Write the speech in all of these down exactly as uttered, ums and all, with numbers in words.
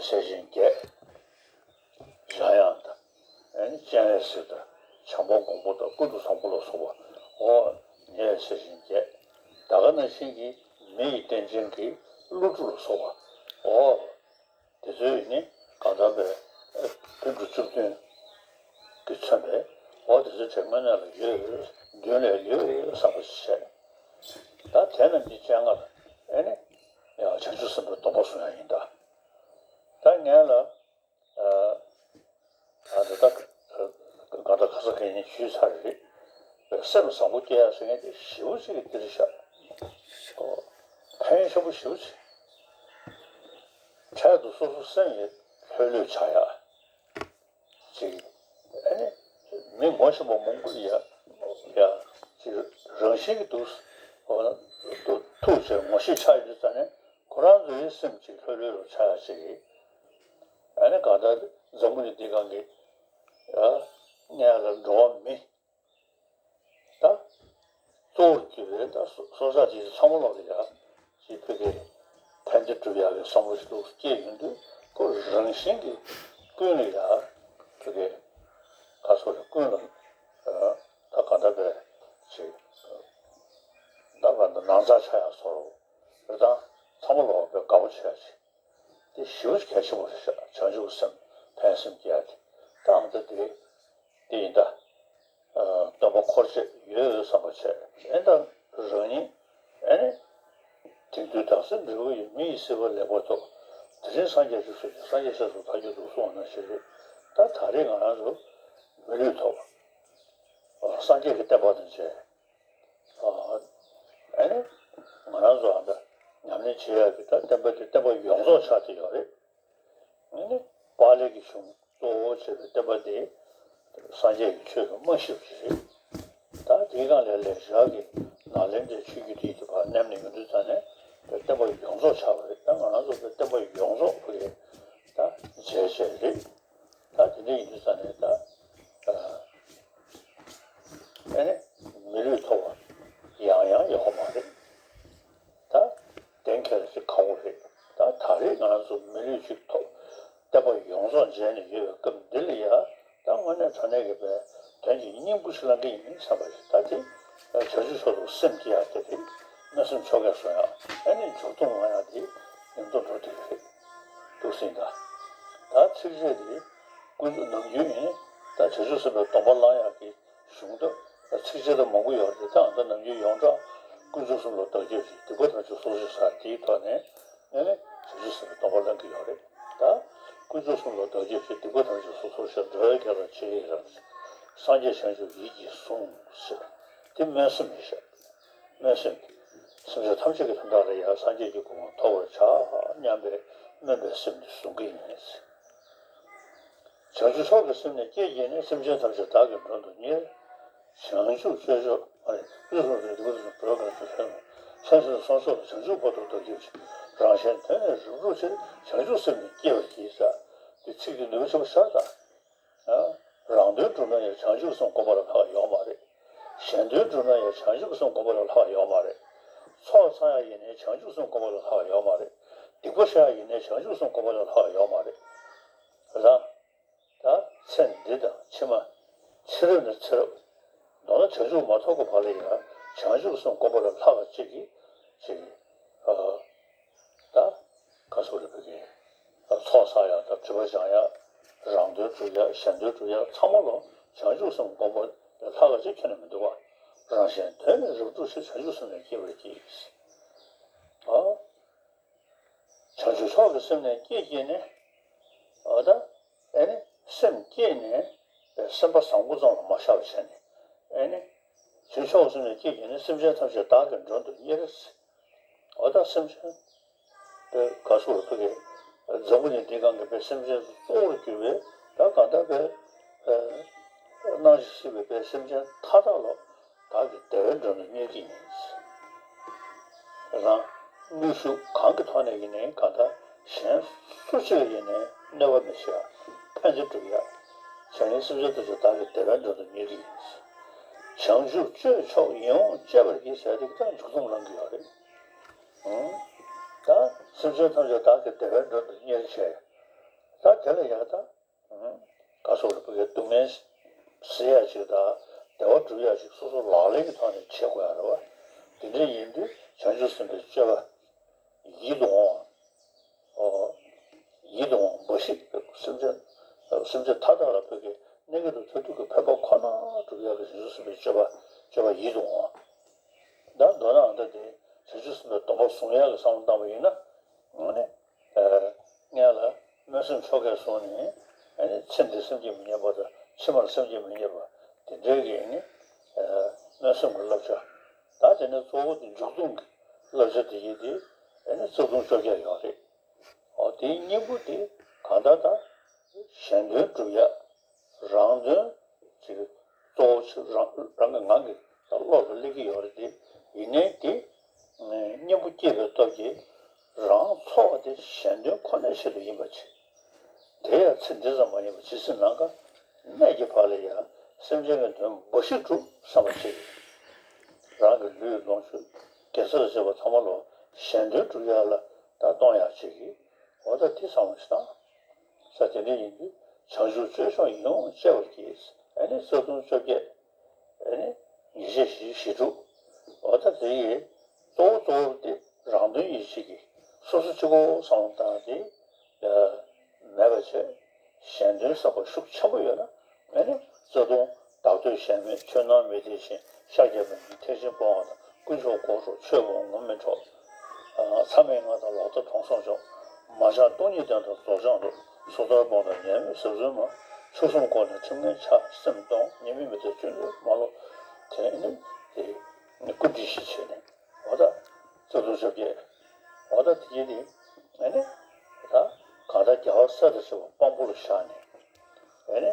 ཟེར་བཞིན་བརྒྱད། འཇམ་དབྱངས་དང་། ཨེ་ནི་སྤྱན་རས་གཟིགས་དང་། བྱམས་པ་མགོན་པོ་དང་། ཀུན་ཏུ་བཟང་པོ་ལ་སོགས་པ། འོ། ཉེ་བའི་ཟེར་བཞིན་བརྒྱད། ད་ག་ནང་བཞིན་གྱི་མི་ཡི་རྟེན་ཅན་གྱི་ཀླུ་སྒྲུབ་ལ་སོགས་པ། འོ། དེ་ཚོའི་ནི་གང་ལྟར་བའི་དུད་འགྲོ་བཅུ་བདུན་གྱིས་མཚོན་པའི། འོ། དེ་ཚོའི་གྲས་དངོས་གནས་ལ་ཡོད། མདུན་ལ་ཡོད་བསམ་པ་ཞིག་བྱས། ད་དེ་རྣམས་ཀྱི་སྤྱན་སྔར། ཨེ་ནི་ཡང་བྱང་ཆུབ་སེམས་དཔའི་སྡོམ་པ་བཟུང་ཡ་ཡིན་ད། ད་ངས་ལ། ཨ། ཨ། དེ་དག་གང་ལྟར་ཁ་སང་གི་ཉིན་ཞུས་ཚར་རེད། སེམས་བཟང་པོ་སྐྱེ་ཡག་ཟེར་མཁན་དེ་ཞེ་པོ་ཅིག་གི་འདིར་བཞག་ཕན་ཆེན་པོ་ཞེ་པོ་ཅིག་འཕྲལ་དུ་སོ་སོ་སེམས་ཡང་ལྷོད་ལྷོད་ཆགས་ཡག་ཅིག་ཨ་ནི་མི་ངོ་ཤེས་པ་མང་པོ་ཡ་ཡ་ཅིག་རང་བཞིན་གྱི་འདུག་འོ་ན་ཐུག་བྱས་ངོ་ཤེས་ཆགས་ཡོང་དུས་ཙ་ནས་ཁོ་རང་ཚོའི་སེམས་ཅིག་ལྷོད་ལྷོད་རུ་ཆགས་ཡག་ཅིག་ཨ་ནི་གང་ལྟར་འཛམ་བུ་གླིང་འདི་སྒང་གི་ཨ་ནི་ལ་འགྲོ་བ་མི་ད་གཙོ་བོར་གྱུར་པའི་ད་སོ་སོ་སོ་ཅིག་ཚང་མ་ལོག་ལ་ཡ་ཅིག་ཕ་གིའི་ཕན་བདེ་སྒྲུབ་ཡག་གི་བསམ་བློ་ཞིག་ལོག་སྐྱེས་ཡོང་དུས་ཁོ་རང་བཞིན་གྱིས་ཀུན་ལ་ཡ་ཕ་གིའི་ག་སོ་རེ་ཀུན་ལ་ད་ག་འདྲ་བའི་ཅིག་ད་ག་འདྲ་ནང་ཚགས་ཆགས་ཡག་བཟོ་འོ་ད་ཚང་མ་ལོག་པའི་དགའ་པོ་བྱེད་ཡག་ཅིག་དེ་ཞེ་པོ་གལ་ཆེན་པོ་རེད་ཤག་བྱང་ཆུབ་སེམས་ཕན་སེམས་སྐྱེ་ཡག་དེ་ད་ཨ་མདའ་དེ་དེ་ཡིན་ད། སྟོན་པ་འཁོར་བཅས་ཡོད་བསམ་པ་བྱས་ཨེ་ད་རང་ཉིད་ཨེ་ནི་དེང་དུས་དྭགས་པོའི་འབྲས་བུ་ཡིས། མི་ཡི་སྲིད་པ་ལེགས་པར་ཐོབ། དེ་རིང་སངས་རྒྱས་ཀྱི་ཚུལ་གྱིས། སངས་རྒྱས་སྲས་སུ་བདག་གྱུར་ཏོ་གསུངས་པ་ནང་བཞིན་རེད། ད་ད་རེས་ང་རང་ཚོ་མི་ལུས་ཐོབ། སངས་རྒྱས་ཀྱི་བསྟན་པ་དང་མཇལ། ཨ་ནི་ང་རང་ཚོ་ཨ་ད་ཉམས་ལེན་བྱེད་ཡག་གི་ད་བསྟན་པ་དེ་བསྟན་པ་ཡོངས་རྫོགས་ཆགས་བསྡད་ཡོད་རེད། ཨ་ནི་པཱ་ལི་གི་གཞུང་གཙོ་བོ་བྱས་པའི་བསྟན་པ་དེ་སངས་རྒྱས་ཀྱི་ཆོས་ཀྱི་རྨང་གཞི་ཞིག་རེད། ད་དེའི་སྒང་ལ་ལེགས་སྦྱར་གྱི་ནཱ་ལེནྡྲའི་ཆོས་བརྒྱུད་དེའི་བར་མཉམ་ནས་ཡོང་དུས་ཙ་ནས་བསྟན་པ་ཡོངས་རྫོགས་ཆགས་པ་རེད། ད་ང་རང་ཚོ་བསྟན་པ་ཡོངས་རྫོགས་ཕ་གིའི་ད་མཇལ་བྱས་རེད། ད་དེ་འདྲ་ཡིན་དུས་ཙ་ནས་ད། ཨ་ནི་མི་ལུས་ཐོབ་པ་ཡང་ཡང་ཡོད་མ་རེད། ད་གཏན་འཁེལ་ཞིག་ཁག་པོ་རེད། ད་ད་རེས་ང་རང་ཚོ་མི་ལུས་ཅིག་ཐོབ། བསྟན་པ་ཡོངས་རྫོགས་མཇལ་ནས་ཡོད་པའི་སྐབས་འདི་ལ་ཡ། ད་དངོས་གནས་དྲང་གནས་ཀྱི་བའི་དོན་གྱི་སྙིང་པོ་ཞིག་ལེན་གྱི་ཡིན་བསམ་པ་ཞིག་ད་དེ་བྱང་ཆུབ་མཆོག་ཏུ་སེམས་བསྐྱེད་ཡག་དེ་རེད། མནོ་སེམས་ཆོ་གས་བཟུང་ཡག་ཨ་ནི་མཇུག་སྡོམ་ལེན་ཡག་དེ་ཡོངས་རྫོགས་འགྲོ་དེ་རེད། འདུག་སེ་ད། ད་ཚིགས་བཅད་དེ། ཀུན་རྫོབ་ནམ་རྒྱུན་ཡིན། ད་བྱང་ཆུབ་སེམས་དཔའི་སྡོམ་པ་བླང་ཡག་གི་གཞུང་ད་ཚིགས་བཅད་ད་མང་པོ་ཡོད་རེད། ད་ད་ནམ་རྒྱུན་ཡོངས་གྲགས་ཀུན་རྫོབ་གསུམ་ལ་བདག་སྐྱབས་མཆི། སྡིག་པ་ཐམས་ཅད་སོ་སོར་བཤགས། དེའི་ཐོག་ནས་ནས་ནས་བྱང་ཆུབ་སེམས་དཔའི་སྡོམ་པ་བླང་གི་ཡོད་རེད། ད་ཀུན་རྫོབ་གསུམ་ལ་བདག་སྐྱབས་མཆི། སྡིག་པ་ཐམས་ཅད་སོ་སོར་བཤགས། འགྲོ་བའི་དགེ་ལ་རྗེས་ཡི་རང་། སངས་རྒྱས་བྱང་ཆུབ་ཡིད་ཀྱིས་ཟུངས་ཟེར། དེ་སྨོན་སེམས་ཡིན་ཤག་སྨོན་སེམས་དེ། སེམས་ཅན་ཐམས་ཅད་ཀྱི་དོན་དག་ལ་ཡང་སངས་རྒྱས་ཀྱི་གོ་འཕང་ཐོབ་པར་བྱ་སྙམ་པའི་སྨོན་པའི་སེམས་དེ་བཟུང་གི་ཡིན། བྱང་ཆུབ་མཆོག་གི་སེམས་ནི་བསྐྱེད་བགྱིས་ནས། སེམས་ཅན་ཐམས་ཅད་བདག་གིས་མགྲོན་དུ་གཉེར། བྱང་ཆུབ་སྤྱོད་མཆོག་ཨ་ནི་ཀུན་རྫོབ་ནི་འདི་ཀུན་རྫོབ་འགྲོ་བའི་ཕྱིར། སེམས་ཅན་སོ་སོར་བྱང་ཆུབ་བར་དུ་བདག་སྐྱབས་མཆི། རང་གཞན་དོན་ནི་རབ་བསྒྲུབ་ཕྱིར། བྱང་ཆུབ་སེམས་ནི་བསྐྱེད་པར་བགྱི། ཟེར་དེ་ཚིག་དེ་ནུས་པ་ཆེན་པོ་ཞེ་དྲག་རང་དོན་སྒྲུབ་ན་ཡང་བྱང་ཆུབ་སེམས་བསྒོམ་པ་ལས་ལྷག་ཡོད་མ་རེད། གཞན་དོན་སྒྲུབ་ན་ཡང་བྱང་ཆུབ་སེམས་བསྒོམ་པ་ལས་ལྷག་ཡོད་མ་རེད། ཚོགས་བསགས་ཡག་ཡིན་ནའི་བྱང་ཆུབ་སེམས་བསྒོམ་པ་ལས་ལྷག་ཡོད་མ་རེད། སྡིག་པ་བཤགས་ཡག་ཡིན་ནའི་བྱང་ཆུབ་སེམས་བསྒོམ་པ་ལས་ལྷག་ཡོད་མ་རེད། ད་ད་ཚེ་འདི་དང་ཕྱི་མ་ཚེ་རབས་ནས་ཚེ་རབས་མདོར་ན་བྱང་ཆུབ་མ་ཐོབ་ཀྱི་བར་ལ་ཡང་བྱང་ཆུབ་སེམས་བསྒོམ་པ་ལས་ལྷག་ཅིག་གི་ཅིག་ད་ག་སོགས་རེ་ཕ་གི་ཚོགས་བསགས་ཡག་དང་སྒྲིབ་པ་སྦྱང་ཡག་རང་དོན་སྒྲུབ་ཡག་གཞན་དོན་སྒྲུབ་ཡག་ཚང་མ་ལ་བྱང་ཆུབ་སེམས་བསྒོམ་པ་ལས་ལྷག་པ་ཅིག་ཁྱོན་ནས་མི་འདུག་པ། རང་གཞན་དོན་ནི་རབ་བསྒྲུབ་ཕྱིར། བྱང་ཆུབ་སེམས་ནི་བསྐྱེད་པར་བགྱི། ཨ། བྱང་ཆུབ་མཆོག་གི་སེམས་ནི་བསྐྱེད་བགྱིས་ནས། འོ་ད། ཨེ་ནི་སེམས་བསྐྱེད་ནས་སེམས་པ་བཟང་པོ་ཙམ་ལ་མ་བཞག་པ་བྱས་ནས། ཨེ་ནི་བྱང་ཆུབ་མཆོག་གི་སེམས་ནི་བསྐྱེད་བགྱིས་ནས། སེམས་ཅན་ཐམས་ཅད་བདག་གིས་མགྲོན་དུ་གཉེར། འོ་ད་སེམས་ཅན་དེ་ག་སོགས་ལ་ཕ་གི་འཛམ་བུ་གླིང་འདི་སྒང་གི་པའི་སེམས་ཅན་གཙོ་བོར་གྱུར་པའི་ད་གང་ལྟར་པའི་སྣང་ཞིང་སྲིད་པའི་པའི་སེམས་ཅན་མཐའ་དག་ལ་བདག་གིས་བདེ་བའི་མགྲོན་དུ་གཉེར་གྱི་ཡིན། རང་ནུས་ཤུགས་གང་གི་ཐོག་ནས་ཡིན་ནའི་གང་ལྟར་གཞན་སུ་གཅིག་ལ་ཡིན་ནའི་གནོད་པ་མི་བྱེད་པ། ཕན་བདེ་སྒྲུབ་ཡག་བྱས་ནས་སེམས་ཅན་ཐམས་ཅད་བདག་གིས་བདེ་བའི་མགྲོན་དུ་གཉེར་གྱི་ཡིན། བྱང་ཆུབ་སྤྱོད་མཆོག་ཡིད་འོང་སྤྱད་པར་བགྱི་ཟེར་དེ་གི་ད་མཇུག་སྡོམ་གནང་གི་ཡོད་རེད། ད་སེམས་ཅན་ཐམས་ཅད་བདག་གིས་བདེ་བའི་མགྲོན་དུ་གཉེར་བྱས། ད་དེ་ལ་ཡང་ད་ག་སོགས་ལ་བོད་སྐད་སྡུག་བསྔལ་སེལ་ཡག་ཅིག་དང་བདེ་བ་སྒྲུབ་ཡག་ཅིག་སོ་སོ་ལག་ལེན་གྱི་ཐོག་ནས་བྱེད་དགོས་ཡག་རེད་བ། དེ་འདྲ་ཡིན་དུས་བྱང་ཆུབ་སེམས་དཔའི་སྤྱོད་པ་ཡིད་དུ་འོང་བ། ཡིད་དུ་འོང་འབའ་ཞིག་སེམས་ཅན་སེམས་ཅན་མཐའ་དག་ལ་བོད་ཀྱི་གནས་སྐབས་སུ་མཐར་ཐུག་གི་ཕན་པ་ཁོ་ན་སྒྲུབ་ཡག་གི་བྱང་ཆུབ་སེམས་དཔའི་སྤྱོད་པ་སྤྱོད་པ་ཡིད་དུ་འོང་བ། ད་མདོར་ན་ཨ་ད་དེ་བྱང་ཆུབ་སེམས་དཔའི་སྡོམ་པ་བཟུང་ཡག་གི་བསམ་བློ་བཏང་པ་ཡིན་ན། ཨ་ནི། སྔོན་ལ་སྨོན་སེམས་ཆོ་གས་བཟུང་ནས་ཨ་ནི་ཚེ་འདིར་སེམས་བསྐྱེད་མི་ཉམས་པ་དང་ཕྱི་མར་སེམས་བསྐྱེད་མི་ཉམས་པ་དེ་འདྲའི་གི་ཨ་ནི་སྨོན་སེམས་ཀྱི་བསླབ་བྱ། ད་དེ་ནས་གཙོ་བོ་དེ་མཇུག་སྡོམ་གྱི་བསླབ་བྱ་དེ་ཡིན་ཏེ་ཨ་ནི་རྩ་ལྟུང་བཅོ་བརྒྱད་ཡོད་རེད། འོ་དེའི་སྙིང་པོ་དེ་གང་ལྟར་ད་གཞན་དོན་སྒྲུབ་ཡག་རང་དོན་ཅིག་གཙོ་བོ་ཆེ་རང་རང་གི་ངང་གིས་ད་བློ་ལ་སླེབས་ཀྱི་ཡོད་རེད་དེ། ཡིན་ནའི་དེ་གཉེན་པོ་སྐྱེས་པའི་སྟོབས་ཀྱིས་རང་འཚོ་བ་དེ་གཞན་དོན་ཁོ་ནའི་ཆེད་དུ་ཡིན་པ་བྱེད། དེ་ཡང་ཚེ་འདི་ཙམ་མ་ཡིན་པར་ཇི་སྲིད་ནམ་མཁའ་གནས་ཀྱི་བར་ལ་ཡང་སེམས་ཅན་གྱི་དོན་འབའ་ཞིག་སྒྲུབ་བསམ་པ་བྱེད་ཀྱི། རང་གི་ལུས་ལོངས་སྤྱོད་དགེ་རྩ་ལ་སྤྱོད་པ་ཚང་མ་ལོ་གཞན་དོན་སྒྲུབ་ཡག་ལ་ད་གཏོང་ཡག་བྱེད་ཀྱི། འོ་ད་དེ་བསམ་བློ་ཞིག་བཏང་། ས་དེ་འདྲ་ཡིན་དུས་བྱང་ཆུབ་སྤྱོད་མཆོག་ཡིད་འོང་སྤྱད་པར་བགྱི། ཨ་ནི་རྩ་ལྟུང་བཅོ་བརྒྱད། ཨ་ནི་ཉེས་བྱས་བཞི་བཅུ་ཞེ་དྲུག་འོ་ད་དེ་ཡི་གཙོ་བོ་གཙོ་བོ་དེ་རང་དོན་ཡིད་བྱེད་ཀྱི་སོ་སོ་གཅིག་པོ་བསམ་བློ་བཏང་སྟེ་མེད་པ་བྱས། གཞན་དོན་བསམ་པ་ཤུགས་ཆེན་པོ་ཡོད་ན། ཨ་ནི་རྩ་ལྟུང་བདག་བསྟོད་གཞན་སྨོད་ཆོས་ནོར་མི་དེ་བཞིན་ཤཱཀྱ་མི་ནི་ཐེག་ཆེན་སྤོང་བ་དང་དཀོན་མཆོག་སྒོ་སྲུང་ཆོས་སྤོང་ངོམས་མི་འཕྲོག་མཚམས་མེད་ལྔ་དང་ལོག་ལྟ་གྲོང་གསུམ་སྦྱོང་། མ་ཆགས་སྟོང་ཉིད་བདེན་དང་རྫོགས་བྱང་སྒྲུབ། སོ་ཐར་སྤོང་དང་ཉེས་མེད་ཟབ་གསལ་སྨྲ། ཆོས་སྲུང་སྐོར་ནས་ཁྲིམས་ངན་བཅག་སེམས་གཏོང་ཉེས་དམིགས་མི་བརྟག་སྤྱོད་འདུལ་མ་ལོག་དེ་ནི་དེ་ནི་སྐུ་དྲིན་ཞེས་བྱས་ནས། འོ་ད་རྩ་ལྟུང་བཅོ་བརྒྱད། འོ་ད་དེ་ཡིན་ཏེ། ཨ་ནི། ད་གང་ལྟར་རྒྱལ་བ་སྲས་དང་བཅས་པ་དཔང་པོ་ལ་བཞག་ནས། ཨ་ནི།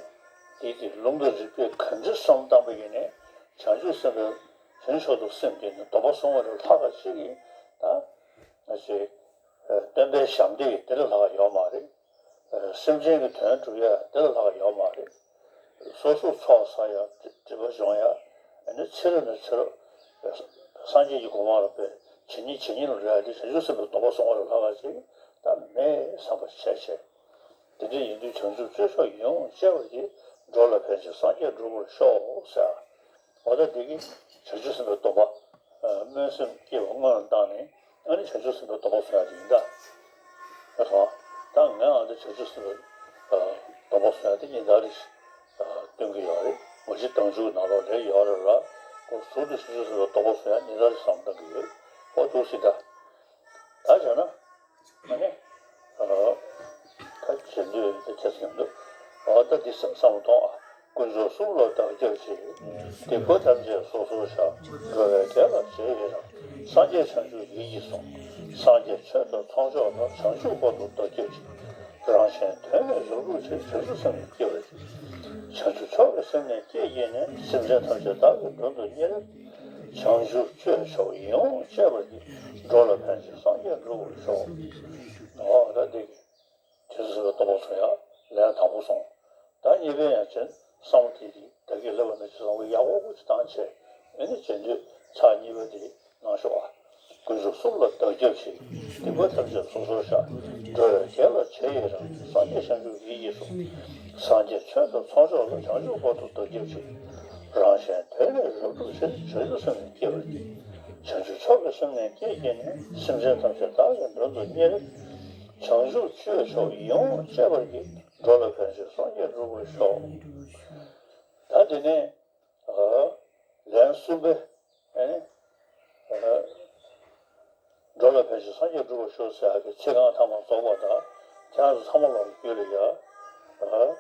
དེ་དེ་ལུང་དང་རིགས་པས་གང་འདྲ་བསམ་བཏང་པ་ཡིན་ནའི་བྱང་ཆུབ་སེམས་དཔའི་དོན་མཆོག་ཏུ་སེམས་བསྐྱེད་ནས་སྡོམ་པ་བཟུང་བ་ལས་ལྷག་པ་ཅིག་གིས་ད། ང་ཚོའི་སྟོན་པའི་ཞབས་འདེགས་དེ་ལས་ལྷག་ཡོད་མ་རེད། སེམས་ཅན་གྱི་དོན་སྒྲུབ་ཡ་དེ་ལས་ལྷག་ཡོད་མ་རེད། སོ་སོ་ཚོགས་བསགས་ཡ་སྒྲིབ་པ་སྦྱོང་ཡ། ཨ་ནི་ཚེ་རབས་ནས་ཚེ་རབས་སངས་རྒྱས་ཀྱི་གོ་འཕང་ལ་ཕེབས་ཇི་སྙེད་ཇི་སྙེད་ལ་འགྲོ་ཡ་དེ་བྱང་ཆུབ་སེམས་དཔའི་སྡོམ་པ་བཟུང་བ་ལས་ལྷག་པ་ཅིག་ད་མེད་བསམ་པ་བྱས་བྱས། དེ་འདྲ་ཡིན་དུས་བྱང་ཆུབ་སྤྱོད་མཆོག་ཡིད་འོང་སྤྱད་པར་བགྱི། འགྲོ་ལ་ཕན་ཕྱིར་སངས་རྒྱས་འགྲུབ་པར་ཤོག་ཟེར། འོ་ད་འདི་གིས་བྱང་ཆུབ་སེམས་དཔའི་སྡོམ་པ། སྨོན་སེམས་བསྐྱེད་པ་སྔོན་ལ་བཏང་ནས་ཨ་ནི་བྱང་ཆུབ་སེམས་དཔའི་སྡོམ་པ་བཟུང་ཡ་དེ་ཡིན་ད། ད་སོང་། ད་ངས་ཨ་ནི་བྱང་ཆུབ་སེམས་དཔའི་སྡོམ་པ་བཟུང་ཡ་དེ་ཉིན་ལྟར་རེ་བཞིན་སྟོན་གྱི་ཡོད་རེད། མ་གཞི་དང་ཆུང་ནང་ལོགས་ལས་ཡོད་རེད་ལ། ཁོ་ཟུར་དུ་བྱང་ཆུབ་སེམས་དཔའི་སྡོམ་པ་བཟུང་ཡ་ཉིན་ལྟར་རེ་བཞིན་བསམ་བཏང་གི་ཡོད། ཨོ་འདུག་སེ་ད། ད་བྱས་ན། ཨ་ནི། ཨ། ད་བྱེད་འདོད་དེ་ཁྱེད་སེམས་འདུག་འོ་ད་འདི་བསམ་བསམ་བློ་གཏོང་ཨ། དཀོན་མཆོག་གསུམ་ལ་བདག་སྐྱབས་མཆི། སྡིག་པ་ཐམས་ཅད་སོ་སོར་བཤགས། འགྲོ་བའི་དགེ་ལ་རྗེས་ཡི་རང་། སངས་རྒྱས་བྱང་ཆུབ་ཡིད་ཀྱིས་བཟུང་། སངས་རྒྱས་ཆོས་དང་ཚོགས་མཆོག་ལ། བྱང་ཆུབ་བར་དུ་བདག་སྐྱབས་མཆི། རང་གཞན་དོན་ལས་རབ་སྒྲུབ་ཕྱིར། བྱང་ཆུབ་སེམས་ལ་སྐྱེ་བར་བགྱི། བྱང་ཆུབ་མཆོག་གི་སེམས་ནི་བསྐྱེད་བགྱིས་ནས། སེམས་ཅན་ཐམས་ཅད་བདག་གིས་མགྲོན་དུ་གཉེར། བྱང་ཆུབ་སྤྱོད་མཆོག་ཡིད་འོང་སྤྱད་པར་བགྱི། འགྲོ་ལ་ཕན་ཕྱིར་སངས་རྒྱས་འགྲུབ་པར་ཤོག་འོ་ད་འདི་གི་དེ་ཚོ་ལ་སྡོམ་པ་བཟུང་ཡ་ལན་དང་པོ་སོང་། ད་གཉིས་པའི་ཡང་ཅན་བསམ་བློ་དེ་དེ་བདག་གིས་སླེབས་པ་ན་ཅི་བསམ་བློ་ཡག་པོ་ཅིག་བཏང་བྱས། ཨ་ནི་བྱེད་འདོད་ཚར་གཉིས་པ་དེ་གནང་ཤོག་ཨ། དཀོན་མཆོག་གསུམ་ལ་བདག་སྐྱབས་མཆི། སྡིག་པ་ཐམས་ཅད་སོ་སོར་བཤགས། འགྲོ་བའི་དགེ་ལ་རྗེས་ཡི་རང་། སངས་རྒྱས་བྱང་ཆུབ་ཡིད་ཀྱིས་བཟུང་། སངས་རྒྱས་ཆོས་དང་ཚོགས་མཆོག་ལ། བྱང་ཆུབ་བར་དུ་བདག་སྐྱབས་མཆི། རང་གཞན་དོན་ལས་རབ་སྒྲུབ་ཕྱིར། བྱང་ཆུབ་སེམས་ལ་སྐྱེ་བར་བགྱི། བྱང་ཆུབ་མཆོག་གི་སེམས་ནི་བསྐྱེད་བགྱིས་ནས། སེམས་ཅན་ཐམས་ཅད་བདག་གིས་མགྲོན་དུ་གཉེར། བྱང་ཆུབ་སྤྱོད་མཆོག་ཡིད་འོང་སྤྱད་པར་བགྱི། འགྲོ་ལ་ཕན་ཕྱིར་སངས་རྒྱས་འགྲུབ་པར་ཤོག་ད་དེ་ནས། ཨ། ལན་གསུམ་པའི། ཨ་ནི། ཨ། འགྲོ་ལ་ཕན་ཕྱིར་སངས་རྒྱས་འགྲུབ་པར་ཤོག་ཟེར་ཡག་གི་ཚིག་རྐང་ཐ་མ་རྫོགས་པ་དང་། ཁྱེད་རང་ཚོ་ཚང་མ་ལོག་རྒྱུད་ལ་ཡ། ཨ། བྱང་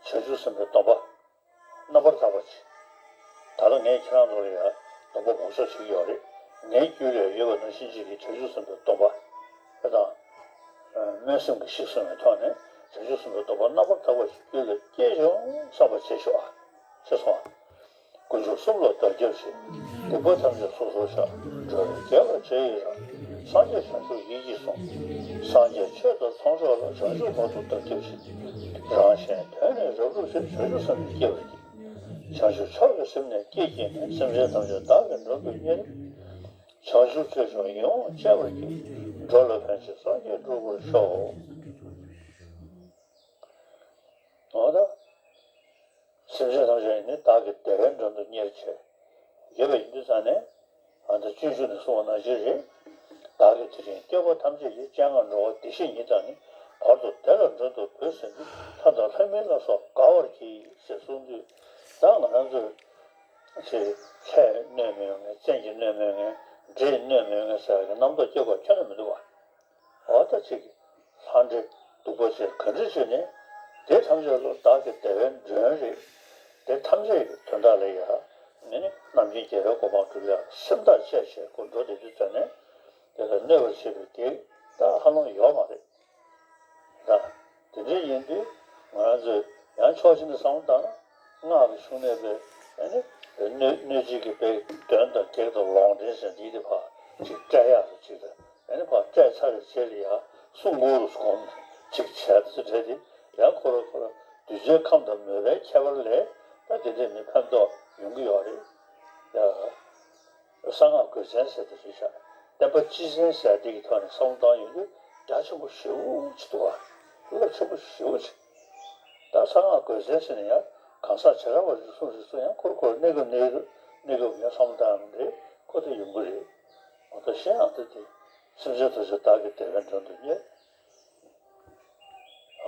ཆུབ་སེམས་དཔའི་སྡོམ་པ་རྣམ་པར་དག་པ་ཅིག་ད་ལྟ་ངས་ཁྱེད་རང་ཚོ་ལ་ཡ་སྡོམ་པ་འབོགས་ཆོག་བྱེད་ཀྱི་ཡོད་རེད། ངའི་རྒྱུད་ལ་ཡོད་པ་ནང་བཞིན་ཅིག་གི་བྱང་ཆུབ་སེམས་དཔའི་སྡོམ་པ། ཨ། དང་། སྨོན་སེམས་ཀྱི་གཞི་བཟུང་བའི་ཐོག་ནས་བྱང་ཆུབ་སེམས་དཔའི་སྡོམ་པ་རྣམ་པར་དག་པ་ཞིག་རྒྱུད་ལ་སྐྱེས་བྱུང་བསམ་པ་བྱེད་ཤོག་ཨ། ཞེས་གསུངས། དཀོན་མཆོག་གསུམ་ལ་བདག་སྐྱབས་མཆི། སྡིག་པ་ཐམས་ཅད་སོ་སོར་བཤགས། འགྲོ་བའི་དགེ་ལ་རྗེས་ཡི་རང་། སངས་རྒྱས་བྱང་ཆུབ་ཡིད་ཀྱིས་བཟུང་། སངས་རྒྱས་ཆོས་དང་ཚོགས་མཆོག་ལ། བྱང་ཆུབ་བར་དུ་བདག་སྐྱབས་མཆི། རང་གཞན་དོན་ལས་རབ་སྒྲུབ་ཕྱིར། བྱང་ཆུབ་སེམས་ལ་སྐྱེ་བར་བགྱི། བྱང་ཆུབ་མཆོག་གི་སེམས་ནི་བསྐྱེད་བགྱིས་ནས། སེམས་ཅན་ཐམས་ཅད་བདག་གིས་མགྲོན་དུ་གཉེར། བྱང་ཆུབ་སྤྱོད་མཆོག་ཡིད་འོང་སྤྱད་པར་བགྱི། འགྲོ་ལ་ཕན་ཕྱིར་སངས་རྒྱས་འགྲུབ་པར་ཤོག་བདེ་བའི་མགྲོན་དུ་གཉེར་བྱས་ཡོད་པ་ཡིན་དུས་ཙང་ནས། ཨ་ནི་སྤྱོད་འཇུག་ནས་གསུངས་པ་ནང་བཞིན་རེད། བདག་གིས་དེ་རིང་སྐྱེ་བོ་ཐམས་ཅད་ཀྱི། སྤྱན་སྔར་འགྲོ་བ་བདེ་གཤེགས་ཉིད་དང་ནི། བར་དུ་བདེ་ལ་མགྲོན་དུ་བོས་ཟིན་ཏེ། ལྷ་དང་ལྷ་མིན་ལ་སོགས་དགའ་བར་གྱིས་ཞེས་གསུངས་དུས། ད་ང་རང་ཚོས་ཅིག་ལྷས་གནོད་མི་ཡོང་མཁན། བཙན་གྱིས་གནོད་མི་ཡོང་མཁན། འདྲེས་གནོད་མི་ཡོང་མཁན་ཟེར་བའི་རྣམ་རྟོག་སྐྱེ་དགོས་ཁྱོན་ནས་མི་འདུག་བ། འོ་ད་ཅིག་ལྷ་འདྲེ་གདུག་པ་ཅན་ག་འདྲ་བྱས་ནས། དེ་ཐམས་ཅད་ལ་བདག་གི་བདེ་བའི་མགྲོན་རེད། དེ་ཐམས་ཅད་ཀྱི་དོན་དག་ལ་ཡ། ནི་ནི་རྣམ་མཁྱེན་རྒྱལ་བའི་གོ་འཕང་སྒྲུབ་ཡག་སེམས་ཐག་བཅད་བྱས་ཁོ་འགྲོ་བསྡད་དུས་ཙ་ནས། དེ་ལ་གནོད་པར་བྱེད་པའི་གེགས་ད་ཧ་ལམ་ཡོད་མ་རེད། ད་དེ་འདྲ་ཡིན་དུས་ང་རང་ཚོས་ཡང་ཕྱོགས་གཅིག་ནས་བསམ་བློ་བཏང་ན། སྔགས་ཀྱི་ཕྱུགས་ནས་པའི་ཨ་ནི་གནོད་གནོད་བྱེད་ཀྱི་དཔེ་གདོན་དང་བགེགས་དང་ལོག་འདྲེན་ཟེར་འདི་དེ་ཕར་ཅིག་བསྐྲད་ཡག་ལ་ཅིག་དང་། ཨ་ནི་ཕར་བསྐྲད་ཚར་བའི་རྗེས་ལ་ཡང་སྲུང་འཁོར་རུ་སྒོམ་ཅིག་བྱས་ཚེ་འདྲ་དེ། ཡང་ཁོ་རང་ཁོ་རང་གདུལ་བྱའི་ཁམས་དང་མོས་པའི་ཁྱད་པར་ལས། ད་དེ་འདྲས་མི་ཕན་ཐོགས་ཡོང་གི་ཡོད་རེད། ཡ། གསང་སྔགས་རྒོད་ཆེན་ཟེར་དེ་རེད་ཤག་བསྟན་པ་སྤྱི་ཆེན་ཟེར་དེ་གི་ཐོག་ནས་བསམ་བློ་བཏང་ཡོང་དུས་རྒྱ་ཆེན་པོ་ཞེ་པོ་ཅིག་འདུག་བ། རླབས་ཆེན་པོ་ཞེ་པོ་ཅིག་ད་གསང་སྔགས་རྒོད་ཆེན་ཟེར་ནས་ཡང་གང་ཟག་བྱེ་བྲག་པ་རེ་ཟུང་རེ་ཟུང་ཡང་ཁོར་ཁོར་གནས་སྐབས་གནས་སྐབས་གནས་སྐབས་ཡང་བསམ་བློ་བཏང་ཡོང་གི་རེད། ཁོ་ཐག་ཡོང་གི་རེད། འོ་ད་གཞན་ཡང་ད་དེ་སེམས་ཅན་ཐམས་ཅད་བདག་གི་བདེ་བའི་མགྲོན་དུ་གཉེར།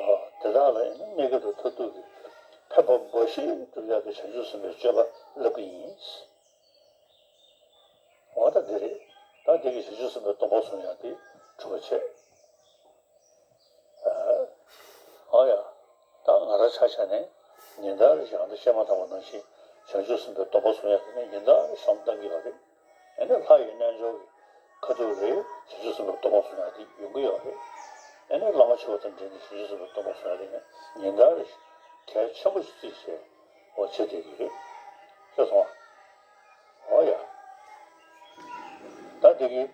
ཨ། དེ་དག་ལ་ཡང་ན་གནས་སྐབས་དང་མཐར་ཐུག་གི་ཕན་པ་འབའ་ཞིག་སྒྲུབ་ཡག་གི་བྱང་ཆུབ་སེམས་དཔའི་སྤྱོད་པ་བསླབ་ཀྱི་ཡིན། འོ་ད་འདི་རེད། ད་འདི་གི་བྱང་ཆུབ་སེམས་དཔའི་སྡོམ་པ་བཟུང་ཡག་དེ་གྲུབ་པ་བྱས། ཨ། འོ་ཡ། ད་ང་རང་ཆ་བཞག་ནས་ཉིན་ལྟར་ཞག་འདི་བཤད་མ་ཐག་པ་ནང་བཞིན་བྱང་ཆུབ་སེམས་དཔའི་སྡོམ་པ་བཟུང་ཡག་དེ་ནི་ཉིན་ལྟར་བསམ་བློ་བཏང་གི་ཡོད་རེད། ཨ་ནི་ལྷ་ཡི་རྣལ་འབྱོར་གྱི་ཁ་ཐུག་ལས་བྱང་ཆུབ་སེམས་དཔའི་སྡོམ་པ་བཟུང་ཡག་དེ་ཡོང་གི་ཡོད་རེད། ཨ་ནི་བླ་མ་ཆེ་བ་དང་འབྲེལ་ནས་བྱང་ཆུབ་སེམས་དཔའི་སྡོམ་པ་བཟུང་ཡག་དེ་ནི་ཉིན་ལྟར་གལ་ཆེན་པོ་ཞིག་བརྩིས་བྱས་འོ་བྱེད་བསྡད་ཀྱི་རེད། ཤེས་སོང་ཨ། འོ་ཡ། ད་འདི་གི་བྱང་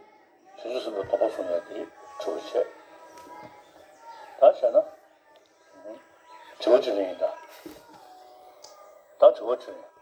ཆུབ་སེམས་དཔའི་སྡོམ་པ་བཟུང་ཡག་དེ་གྲུབ་པ་བྱས། ད་བྱས་ན། དྲི་བ་དྲིས་ལན་ཡིན་ད། ད་དྲི་བ་དྲིས་ལན།